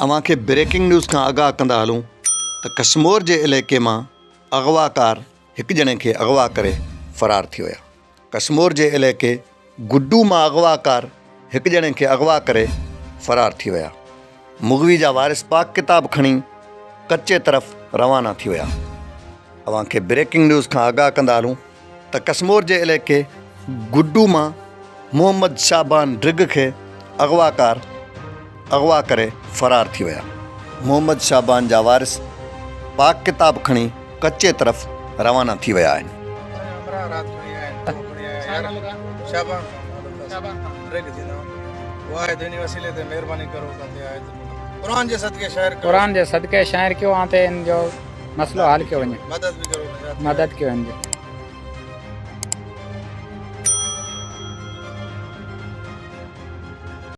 اوهان کي breaking news کان آگاهه ڪندا هلون ته ڪشمور جي علائقي مان اغواڪار هڪ ڄڻي کي اغوا ڪري فرار ٿي ويا. ڪشمور جي علائقي گڊو مان اغواڪار هڪ ڄڻي کي اغوا ڪري فرار ٿي ويا. مغوي جا وارث پاڪ ڪتاب کڻي ڪچي طرف روانا ٿي ويا. اوهان کي بريڪنگ نيوز کان آگاهه ڪندا هلون ته ڪشمور جي علائقي گڊو مان محمد شعبان ڊرگ کي اغواڪار اغوا ڪري فرار ٿي ويا. محمد شعبان جا وارث پاڪ ڪتاب کڻي ڪچي طرف روانا ٿي ويا آهن. قرآن جي صدقي شاعر ڪيو آن تي ان جو مسئلو حل ڪيو وڃي مدد ڪيو ان جو.